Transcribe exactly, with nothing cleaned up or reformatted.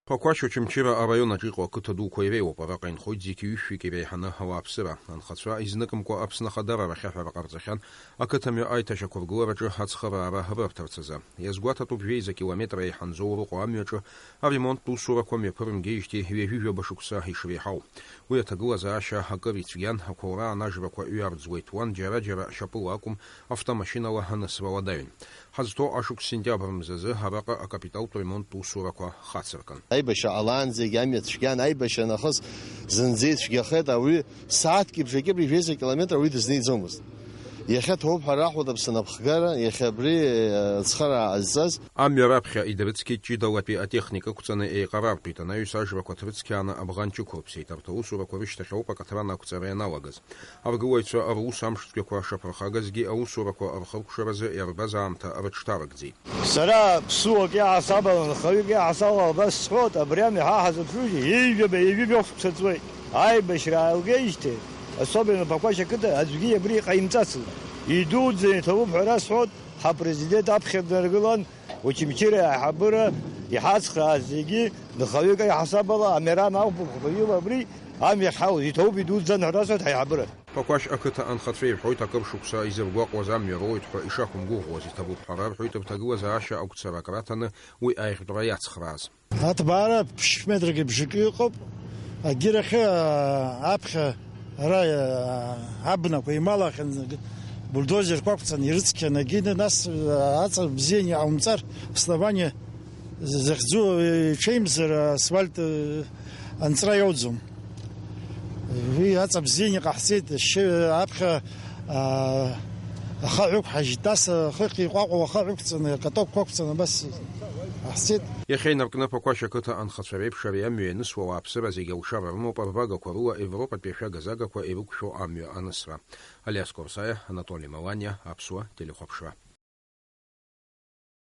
Ԥақәашь Очамчыра араион аҿы иҟоу ақыҭа дуқәа иреиуоуп, араҟа инхоит зқьи ҩышәҩык иреиҳаны ауааԥсыра. Анхацәа изныкымкәа Аԥсны ахадара рахьаҳәара ҟарҵахьан, ақыҭамҩа аиҭашьақәыргылараҿы ацхыраара рырҭарц азы. Иазгәаҭатәуп жәеиза километр еиҳанӡоу рыҟоу амҩаҿы аремонттә усурақәа мҩаԥырымгеижьҭеи ҩажәижәаба шықәса ишреиҳау. Уи аҭагылазаашьа акыр ицәгьан, ақәаура анажрақәа ҩарӡуа иҭуан, џьара-џьара шьапыла акәым, автомашьынала анысра уадаҩын. Ҳазҭоу ашықәс сентиабр мзазы араҟа акапиталтә ремонттә усурақәа хацыркын. Аибашьра ҟалаанӡагь амҩа цәгьан, аибашьра нахыс зынӡа ицәгьахеит, ауаҩы сааҭки бжаки абри жәеиза километр ауаҩы дызнеиӡомызт. Иахьа ҭабуп ҳәа раҳуеит Аԥсны аԥхгара, иахьа абри, э, ацхыраа ҟазҵаз. Амҩа раԥхьа идырыцқьеит, ҷыдалатәи атехника ықәҵаны еиҟарартәит, анаҩс ажрақәа ҭрыцқьааны абӷанҷ ықәырԥсеит. Арҭ аусурақәа рышьҭахь ауп акаҭран ақәҵара ианалагаз. Аргылаҩцәа рус амш цәгьақәа шаԥырхагазгьы, аусурақәа рхыркәшаразы иарбаз аамҭа рыҽҭарыгӡеит. Сара ԥсуак иаҳасабала, нхаҩык иаҳасабала абас сҳәоит, абри амҩа ҳа ҳазыԥшужьҭеи ҩажәаба, ҩажәи жәохә шықәса ҵуеит. Аибашьра аалгеижьҭеи, особенно Ԥақәашь ақыҭа, аӡәгьы абри иҟаимҵацызт. Идуӡӡаны иҭабуп ҳәа расҳәоит, ҳапрезидент аԥхьа днаргылан, Очамчыра аиҳабыра иҳацхрааз зегьы нхаҩык аиҳасабала Амиран Аҟәба-ԥҳа ила абри амҩахь ҳауз, иҭабуп, идуӡӡан ҳәа расҳәоит ҳаиҳабыра. Ԥақәашь ақыҭа анхацәа ирҳәоит, акыр шықәса изыргәаҟуаз амҩа роуеит ҳәа ишақәымгәыӷуаз, иҭабуп ҳәа рарҳәоит, рҭагылазаашьа агәцарак раҭаны уи аиӷьтәра иацхрааз. Аҭбаара ԥшь метрагьы бжаки ыҟоуп. Агьырахьы, аа, аԥхьа ара, аа, абнақәа ималахьан, бульдозерқәа ақәҵан ирыцқьан, агьины нас, аа, аҵа бзианы иҟаумҵар, основание захьӡу, э, иҽеимзар, асфальт, э, анҵра иоуӡом. Уи аҵа бзианы иҟаҳҵеит, ашьшьы аԥхьа, аа, ахаҳә ықәҳажьит, нас ахыхь иҟәаҟәа ахаҳә ықәҵаны, акатокқәа ықәҵаны абас иҟаҳҵеит. Иахьа инаркны Ԥақәашь ақыҭа анхацәа реиԥш ари амҩа ианысуа ауааԥсыра зегьы алшара рымоуп, арбагақәа рыла Европатәи ашәага-загақәа ирықәшәо амҩа анысра. Алиас Корсаиа, Анатоли Маланиа, Аԥсуа телехәаԥшра.